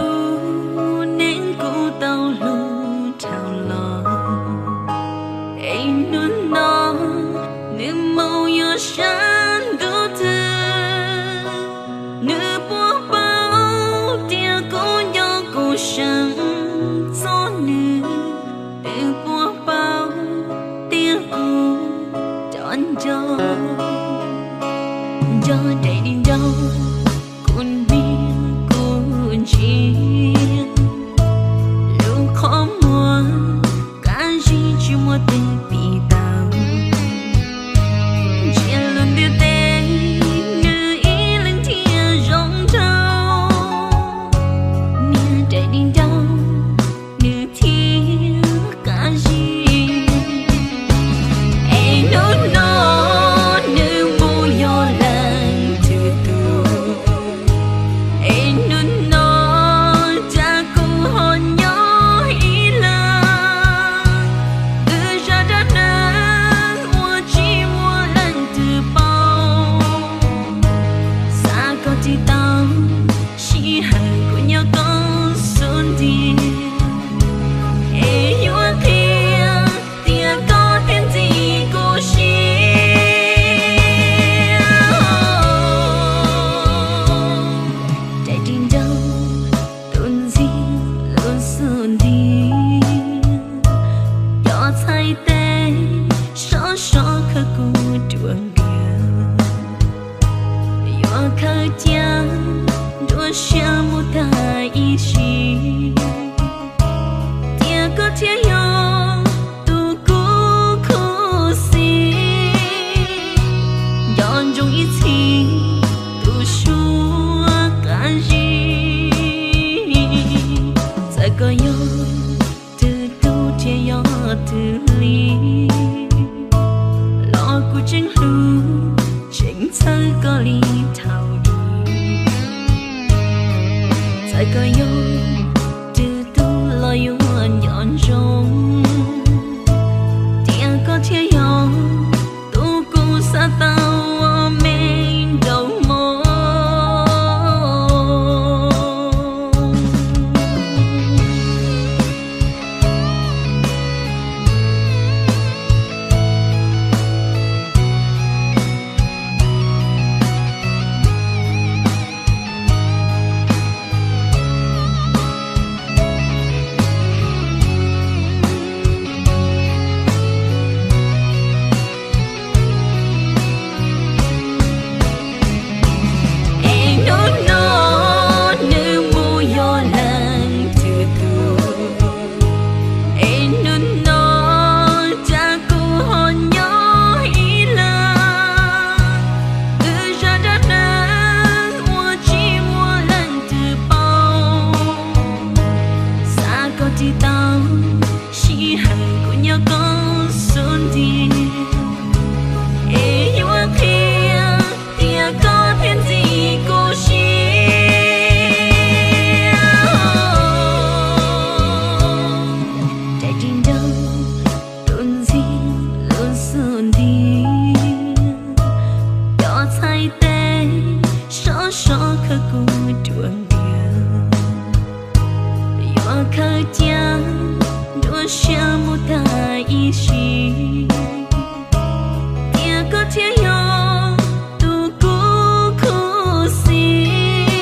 Tus neeg kuv tau hlub dhau los, es hnub no nws mus yuav sab ntuj twg. Nws puas paub tias kuv nco kuv seev txog nws? Nws puas paub tias kuv cov nco, nco daim di ncauj, kuv niam kuv ntsia, lub qhov muag qab zib tsis muaj tes pis tau. Ntsia lub ntiaj teb, nws ib leeg thiaj zoo nraug, niag daim di ncauj nws thiaj qab zib. Es hnub no nws mus yog leej twg tug? Es hnub no cas kuv ho nyob ib leeg? Wb zaj dab neeg ua tsis muaj leej twg paub. Xav kom tsis tau, sij hawm kuv nyob koj xub ntiag, es yuav qhia tias koj thiaj ntxim kuv siab. Daim di ncauj tus ntxim lub xub ntiag, cov txhais tes sov sov khawb kuv dua ntiag, yuav khawb cia nruab siab mus tag ib sim, tias koj thiaj yog tus kuv khuv xim. Nco ntsoov ib txhis tus suab qab zib, txawm koj yog twg tug thiab yog twg li, los kuv tseem hlub tseem txhawb koj li thaum ub. Txawm koj yog twg tug los yuav nco ntsoov tias koj thiaj yog tus kuv xav tau ua me nraum hmo. Es hnub no nws mus yog leej twg tug? Es hnub no cas kuv ho nyob ib leeg? Wb zaj dab neeg ua tsis muaj leej twg paub. Xav kom tsis tau, sij hawm kuv nyob koj xub ntiag, es yuav qhia tias koj thiaj ntxim kuv siab. Daim di ncauj tus ntxim lub xub ntiag, cov txhais tes sov sov khawb kuv dua ntiag, yuav khawb cia nruab siab mus tag ib sim, tias koj thiaj yog tus kuv khuv xim.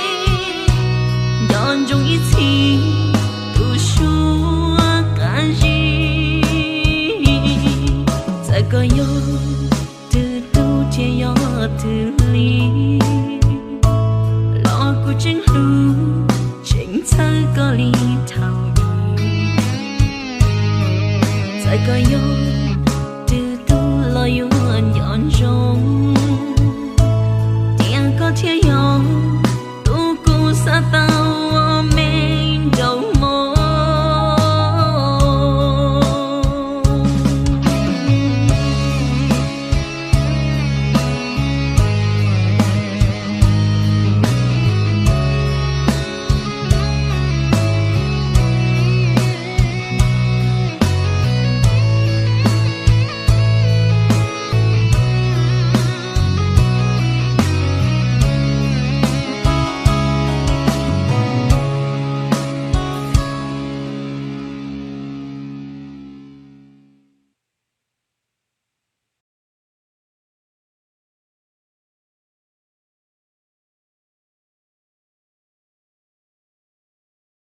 Nco ntsoov ib txhis tus suab qab zib, txawm koj yog twg tug thiab yog twg li, los kuv tseem hlub tseem txhawb koj li thaum ub. Txawm koj yog